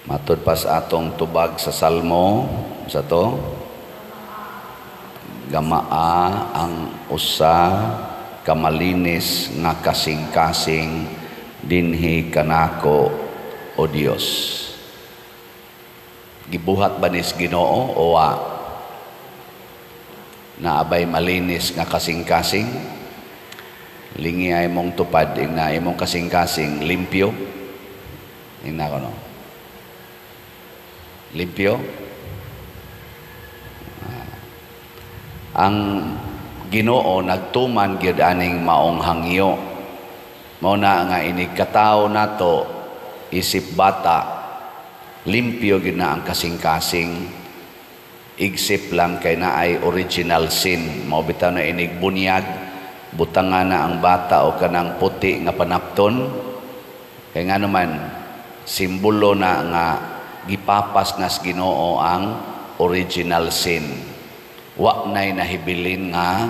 Matud pa sa atong tubag sa Salmo, sa to, gamaa ang usa ka malinis nga kasing-kasing dinhi kanako, O Dios. Gibuhat ba nis Ginoo o wa? Naabay malinis nga kasing-kasing? Lingi ay mong tupad na imong kasing-kasing limpyo. Ingna ko, no. Limpyo? Ang Ginoo nagtuman gyud aning maong hangyo. Mao na nga inig katawo nato isip bata, limpyo gyud na ang kasing-kasing, igsip lang kay naay original sin. Mao bitaw na inig bunyag, butangan na ang bata o kanang puti nga panapton, kay nga naman simbolo na nga gipapas nas Ginoo ang original sin. Wa nay nahibilin nga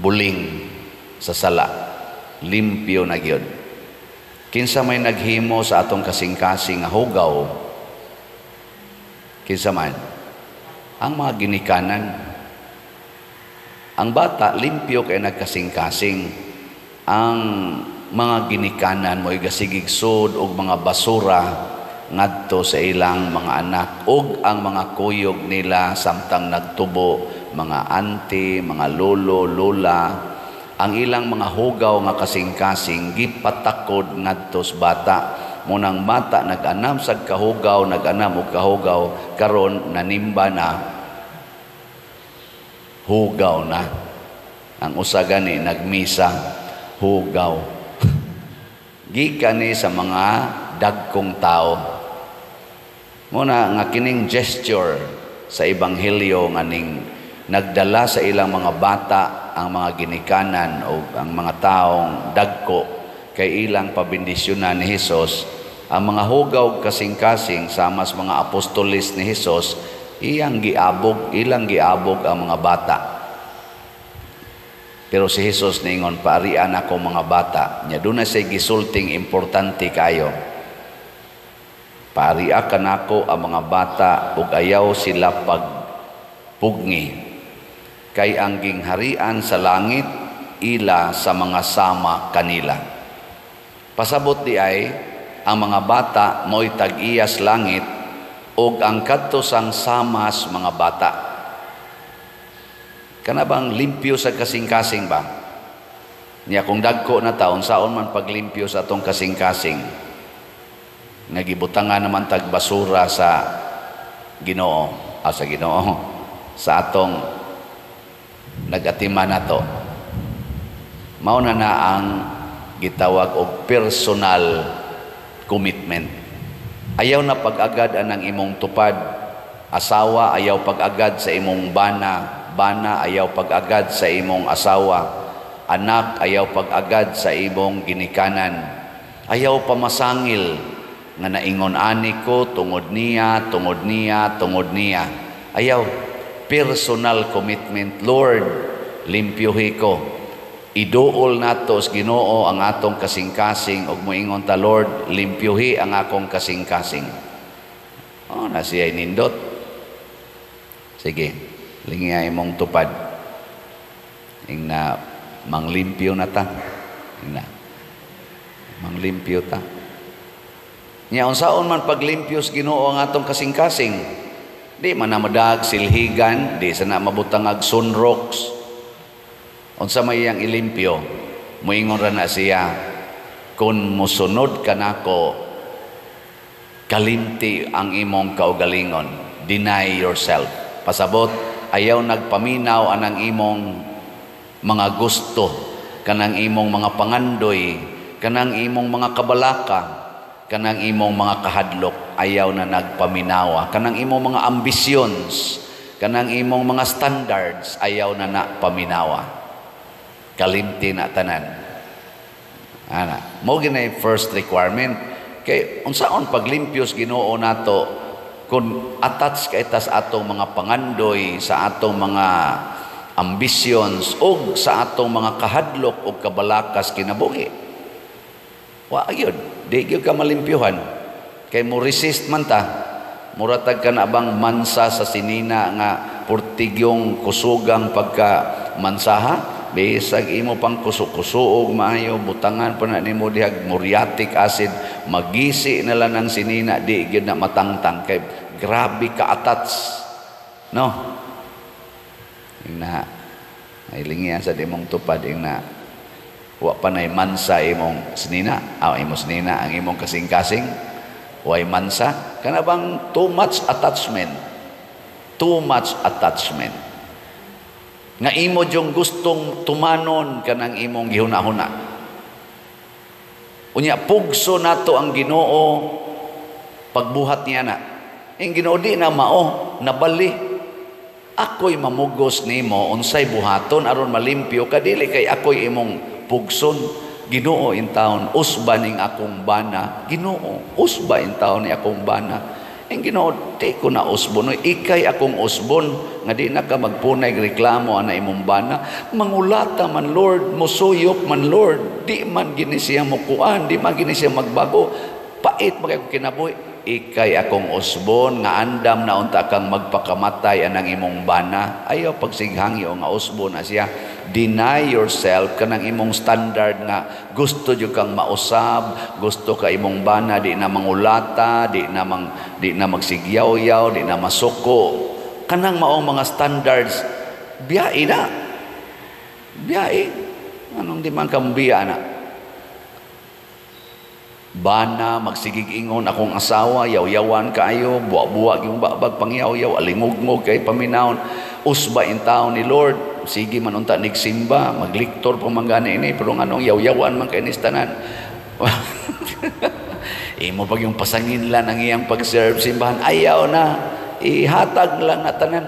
buling sa sala, limpyo na gyud. Kinsa may naghimo sa atong kasing-kasing nga hugaw? Kinsa man? Ang mga ginikanan. Ang bata limpyo kay nagkasing-kasing. Ang mga ginikanan mo'y gasigig sud og mga basura ngadto sa ilang mga anak ug ang mga kuyog nila samtang nagtubo, mga auntie, mga lolo, lola, ang ilang mga hugaw nga kasing-kasing gipatakod ngadto sa bata. Munang bata nag-anam sa kahugaw, nag-anam og kahugaw, karon nanimba na, hugaw na. Ang usa gani nagmisa, hugaw. Gikan ni sa mga dagkong tao. Muna nga kining gesture sa ebanghelyo nga ning nagdala sa ilang mga bata ang mga ginikanan o ang mga taong dagko kay ilang pabendisyonan ni Hesus ang mga hugaw kasing-kasing sama sa mga apostoles ni Hesus, iyang giabog, ilang giabog ang mga bata. Pero si Hesus niingon, "Paarian ako mga bata." Nya doon na siya gisulting importante kayo. "Paaria kanako ang mga bata ug ayaw sila pagpugngi. Kay ang gingharian sa langit ila sa mga sama kanila." Pasabot di ay ang mga bata mo'y tag-iyas langit ug ang kadto sang samas mga bata. Kana bang limpyo sa kasing-kasing ba? Niya kung dagko na taon, saon man paglimpyo sa atong kasing-kasing? Nga gibutangan naman tag basura sa Ginoo, sa Ginoo, sa atong nagatiman nato. Mao na na ang gitawag og personal commitment. Ayaw na pag-agad anang imong tupad. Asawa, ayaw pag-agad sa imong bana. Bana, ayaw pag-agad sa imong asawa. Anak, ayaw pag-agad sa imong ginikanan. Ayaw pamasangil nga naingon ani ko tungod niya, tungod niya, tungod niya. Ayaw. Personal commitment. "Lord, limpyuhi ko." Iduol nato sa Ginoo ang atong kasing-kasing ug moingon ta, "Lord, limpyuhi ang akong kasing-kasing." Oh, na siya nindot. Sige, lingi imong tupad. Ingna manglimpyo na ta. Ingna manglimpyo ta. Nya unsaon man paglimpyo sa Ginoo ang atong kasing-kasing? Di man na madag silhigan, di sa na mabutang ag sunrocks. Unsa may iyang ilimpyo? Moingon ra na siya, "Kung musunod ka nako, kalimti ang imong kaugalingon. Deny yourself." Pasabot, ayaw nagpaminaw anang imong mga gusto, kanang imong mga pangandoy, kanang imong mga kabalaka, kanang imong mga kahadlok, ayaw na nagpaminawa, kanang imong mga ambisyons, kanang imong mga standards, ayaw na na paminawa. Kalimti na tanan. Ana, mo ginay first requirement. Kay unsaon paglimpyos Ginoo nato kung attach kay tas atong mga pangandoy, sa atong mga ambitions ug sa atong mga kahadlok ug kabalakas kinabuhi? Wa gyud, di gyud ka malimpyuhan. Kay mo resist man ta. Mura tag ka na bang mansa sa sinina nga purtigyong kusugang pagka mansaha, bisag imo pang kusuk-kusuog maayo, butangan pa na nimo dihag muriatic acid, magisi na lang ang sinina, di gyud na matangtang kay grabe ka attach, no? Ingna ay sa imong tupad, ingna wa pa nay mansa imong sinina, aw imong sinina, ang imong kasing-kasing way mansa. Kana bang too much attachment, too much attachment nga imo jung gustong tumanon kanang imong gihuna-huna. Unya pugso nato ang Ginoo pagbuhat niya na. Ang Ginoo di na mao nabali. Ako'y mamugos nimo unsay buhaton aron malimpyo ka, dili kay ako'y imong pugson. Ginoo in taon, usba ning akong bana. Ginoo, usba in taon ni akong bana. Ang Ginoo, di ko na usbon. Ikay akong usbon nga di na ka magpunay reklamo ana imong bana. Mangulata man, Lord, musuyop man, Lord, di man gini siya mukuan, di man gini siya magbago. Pait man kay kinabuhi. Ikay akong usbon nga andam na unta kang magpakamatay anang imong bana. Ayaw pagsighangyo nga usbon na siya. Deny yourself kanang imong standard nga gusto jud kang mausab, gusto ka imong bana di na mangulata, di na magsigyaw-yaw, di na masuko. Kanang maong mga standards, biyai na. Biyai. Anong di man kang biya na? Bana, magsigig ingon akong asawa, yaw-yawan kaayo, buwa-buwa yung babag pangyaw-yaw, alingugngog kay paminawon. Usba in taon ni Lord, sige man unta nigsimba, magliktor pa man gani ini, pero nganong yaw-yawan man kay nis tanan. Imo pag yung pasangin lang ang iyang pag-serve simbahan, ayaw na, ihatag lang na tanan.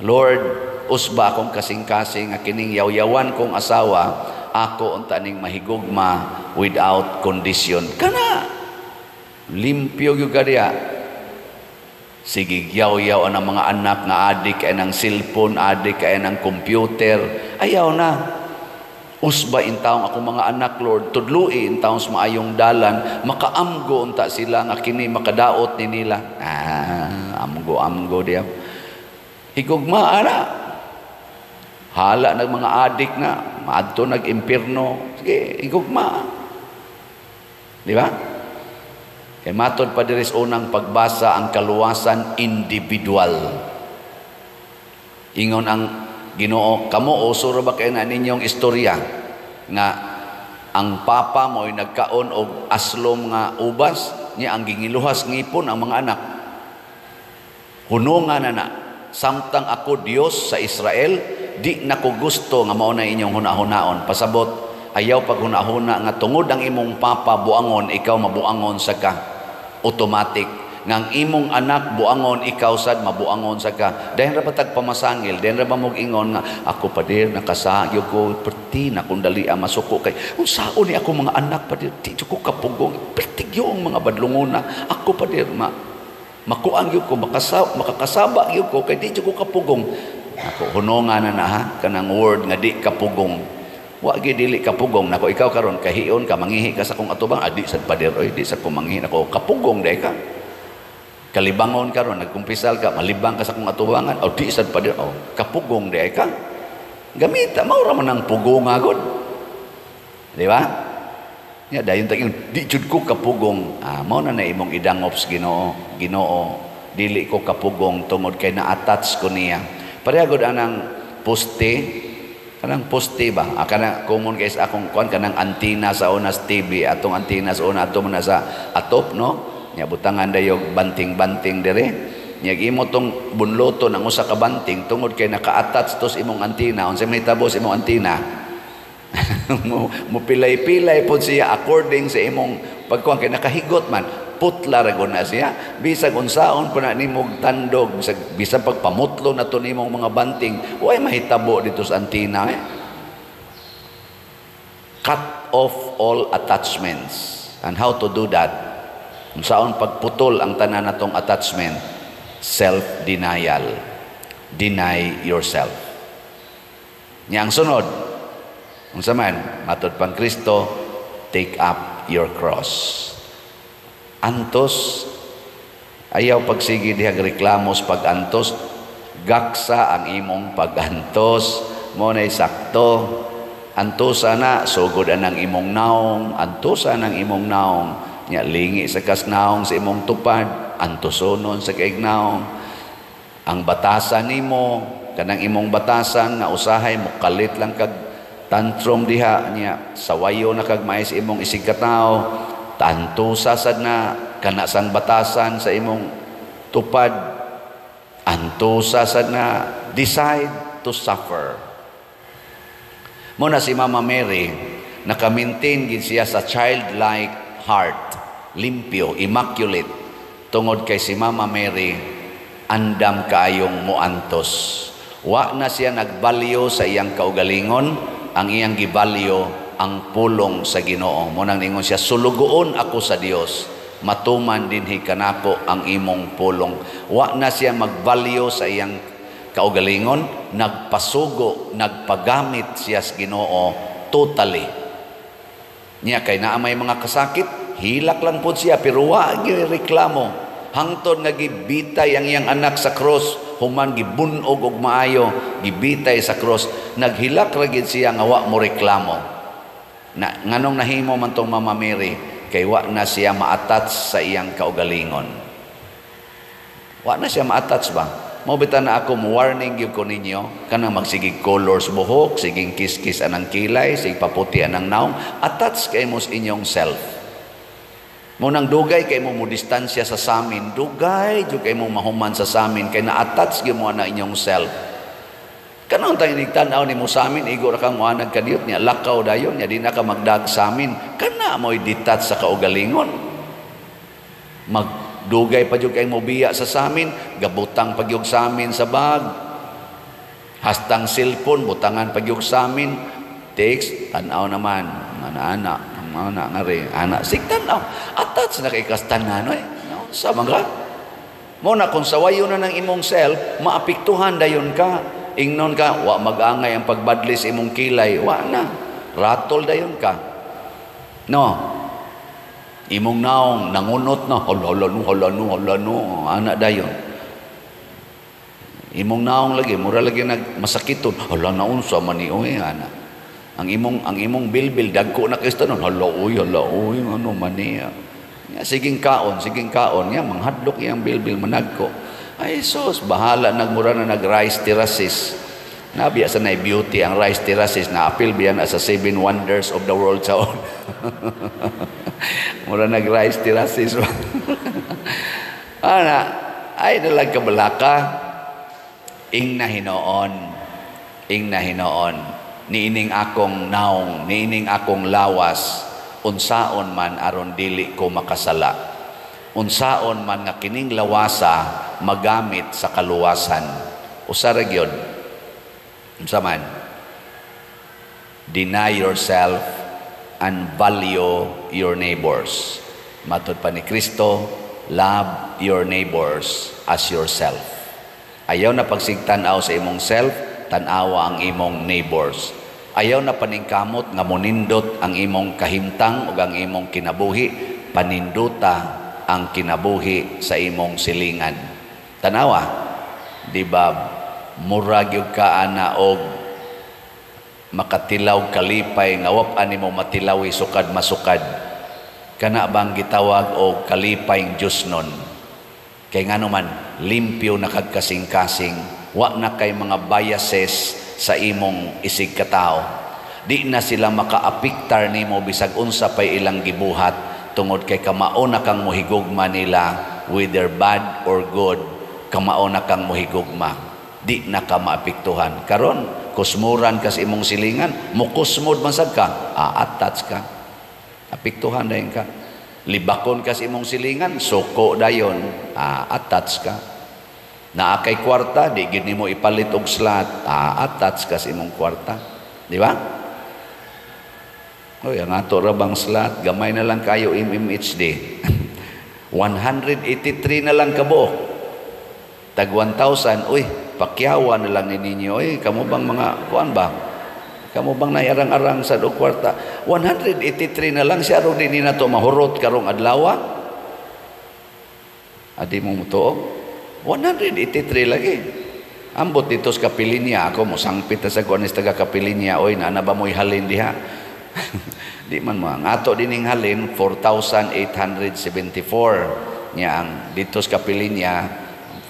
Lord, usba akong kasing-kasing nga kining yaw-yawan kong asawa, ako unta ning mahigugma without condition. Kana limpyo gyud ka diha. Sige yaw-yaw ang mga anak nga adik kay ng cellphone, adik kay ng computer. Ayaw na. Usba in taong akong mga anak, Lord, tudloi in taong sa maayong dalan, makaamgo unta sila nga kini makadaot ni nila. Ah, amgo amgo diya. Higugma ara. Hala nag mga adik na, maadto nag-impierno. Sige, higugma. Di ba? Kay matod pa diri sa unang pagbasa, ang kaluwasan individual. Ingon ang Ginoo, kamo uso ra ba kay na ninyong istorya nga ang papa mo'y nagkaon og aslom nga ubas niya, ang gingiluhas ngipon ang mga anak. Hunungan na na. Samtang ako Dios sa Israel, di na ko gusto nga mao na inyong hunahunaon. Pasabot, ayaw paghunahuna nga tungod ang imong papa buangon, ikaw mabuangon sa ka. Automatic. Nga ang imong anak buangon, ikaw sad mabuangon sa ka. Dahil ra ba tag pamasangil, dahil ra ba mog ingon nga ako pader nakasagyo ko perti na kung dali ang masuko kay unsaon ni ako mga anak pader, di ko kapugong perti gyud mga badlongona ako pader, ma makuang gyud ko, makakasaba gyud ko kay di ko kapugong. Ako hunongan na na ha kanang word nga di kapugong. Wa gyud dili kapugong nako. Ikaw karon kahion ka, mangihi ka sa akong atubang, adi sad pader oy, di sad ko manghihi nako, kapugong day ka. Kalibangon karon, nagkumpisal ka, malibang ka sa akong atubangan, o di sad pader, o kapugong day ka. Gamita mao ra man ang pugong agod. Di ba? Ya dayon tag di jud ko kapugong. Ah, mao na na imong idangop sa Ginoo. Ginoo, dili ko kapugong tungod kay na-attach ko niya. Pareha gud anang poste, kanang poste ba? Ah, kanang common kay sa akong kuan, kanang antina sa unas TV, atong antina sa una ato man sa atop, no? Nya butangan dayog banting-banting dire. Nya imo tong bunloton ang usa ka banting tungod kay naka-attach to sa imong antina. Unsa may hitabo sa imong antina? Mo pilay-pilay pod siya according sa imong pagkuan kay nakahigot man. Putla ra gud na siya. Bisag unsaon pa na nimog tandog, bisag pagpamutlo na to nimong mga banting, way mahitabo dito sa antina eh. Cut off all attachments. And how to do that? Unsaon pagputol ang tanan natong attachment? Self-denial. Deny yourself. Nya ang sunod, unsa man, matod pang Kristo, take up your cross. Antos. Ayaw pagsige dihag reklamos pag-antos, gaksa ang imong pag-antos. Mo nay sakto. Antosa na, sugod anang imong naong, antosa nang imong naong. Nya lingi sa kas naong sa imong tupad, antosonon sa kaig naong. Ang batasan nimo, kanang imong batasan nga usahay mo kalit lang kag tantrum diha niya, sawayo na kag mais imong isig katao, antosa sad na kana sang batasan sa imong tupad, antosa sad na, decide to suffer. Mo na si Mama Mary, naka-maintain gid siya sa childlike heart, limpyo, immaculate, tungod kay si Mama Mary andam kaayong muantos. Wa na siya nagbalyo sa iyang kaugalingon, ang iyang gibalyo ang pulong sa Ginoo. Mo nang ningon siya, "Sulugoon ako sa Dios, matuman dinhi kanako ang imong pulong." Wa na siya magbalyo sa iyang kaugalingon, nagpasugo, nagpagamit siya sa Ginoo totally. Niya kay naa may mga kasakit, hilak lang pod siya pero wa gyud reklamo. Hangtod nga gibitay ang iyang anak sa cross, human gibunog og maayo, gibitay sa cross, naghilak ra gid siya nga wa mo reklamo. Na nganong nahimo man tong Mama Mary? Kay wa na siya ma-attach sa iyang kaugalingon. Wa na siya ma-attach ba? Mo bitaw na ako mo warning gyud ko ninyo, kanang magsigig colors buhok, siging kiskis anang kilay, sig paputi anang naong, attach kay mo sa inyong self. Mo nang dugay kay mo mo distansya sa samin, dugay jud kay mo mahuman sa samin kay na-attach gyud mo na inyong self. Kanang tang tan-aw nimo sa amin, igo ra kang moanag kadiyot niya, lakaw dayon niya, di na ka magdag sa amin. Kana mo'y detach sa kaugalingon. Magdugay pa jud kay mo biya sa samin, gabutang pa gyud sa amin sa bag. Hastang cellphone, butangan pa gyud sa amin. Text, tan-aw naman, ana-ana, ana nga rin, ana, sig tan-aw. Attach na kay kas tanan, oy. No, sa mga mo na kung sawayo na ng imong self, maapektuhan dayon ka. Ingnon ka, wa mag-angay ang pagbadli sa imong kilay, wa na. Ratol dayon ka. No. Imong naong nangunot na, hala hala no, hala no, hala no, ana dayon. Imong naong lagi, mura lagi nag masakiton, hala na unsa man ni oy, ana. Ang imong bilbil dagko na kay tanon, hala oy, ano man niya. Ya, siging kaon, ya manghadlok iyang bilbil managko. Ay sus, bahala nagmura na nag rice terraces. Nabiya sa nay beauty ang rice terraces, na apil biya na sa seven wonders of the world sa. Mura nag rice terraces. Ana, ay nalag kabalaka. Ing na hinoon. Ing na hinoon. Niining akong naong, niining akong lawas, unsaon man aron dili ko makasala. Unsaon man nga kining lawasa magamit sa kaluwasan. Usa ra gyud. Unsa man? Deny yourself and value your neighbors. Matod pa ni Kristo, love your neighbors as yourself. Ayaw na pagsigtan-aw sa imong self, tan-awa ang imong neighbors. Ayaw na paningkamot nga monindot ang imong kahimtang ug ang imong kinabuhi, paninduta ang kinabuhi sa imong silingan. Tanawa, di ba, murag gyud ka ana og makatilaw kalipay nga wa pa nimo matilawi sukad masukad. Kana bang gitawag og kalipay Diyos nun? Kay ngano man, limpyo na kag kasing-kasing, wa na kay mga biases sa imong isig katao. Di na sila makaapiktar nimo bisag unsa pay ilang gibuhat tungod kay kamao na kang mohigugma nila, whether bad or good, kamao na kang mohigugma. Di na ka maapektuhan. Karon, kusmuran ka sa imong silingan, mukusmod man sad ka, attach ka. Apektuhan dayon ka. Libakon ka sa imong silingan, suko dayon, attach ka. Naa kay kwarta, di gid nimo ipalit og slot, attach ka sa imong kwarta. Di ba? Oy, ang ato ra bang slot, gamay na lang kayo MMHD. 183 na lang kabuok. Tag 1,000, uy, pakyawa na lang ni ninyo. Uy, kamo bang mga, kuan ba? Kamo bang naiarang-arang sa og kwarta? 183 na lang siya, aron di na to mahurot karong adlaw. Adi mo mutuo? 183 lagi. Ambot dito sa Kapilinya, ako mo sangpit sa kuan taga Kapilinya, oy, naa ba mo'y halin diha? Di man mo. Ang ato dining halin 4,874. Nya ang dito sa Kapilinya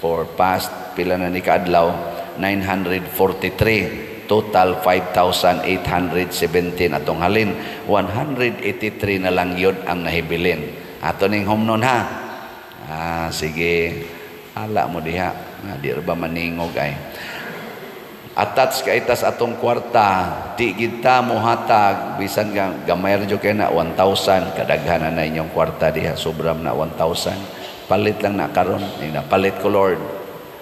for past pila na ni kaadlaw, 943. Total 5,817 atong halin. 183 na lang yun ang nahibilin. Ato ning humnon ha. Ah, sige. Ala mo diha. Ah, di ba maningog ay. Attach kay tas atong kwarta, di kita mohatag bisan gamay ra jud kay na 1,000, kadaghan na inyong kwarta diha, sobra na 1,000. Palit lang na karon, ning palit ko, Lord.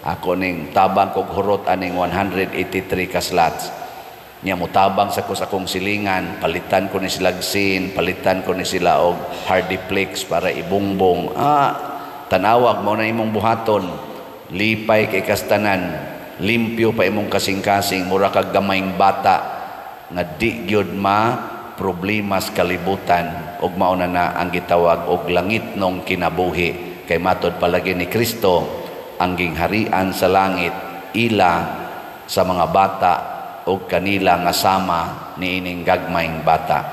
Ako ning tabang kog hurot aning 183 ka slots. Nya motabang sa ko sa akong silingan, palitan ko ni sila sin, palitan ko ni sila og Hardiflex para ibungbong. Ah, tanawag mo na imong buhaton. Lipay kay kastanan, limpyo pa imong kasing-kasing, mura kag gamayng bata nga di gyud ma problemas kalibutan, ug mao na na ang gitawag og langit nong kinabuhi, kay matod palagi ni Kristo, ang gingharian sa langit ila sa mga bata og kanila nga sama niining gagmayng bata.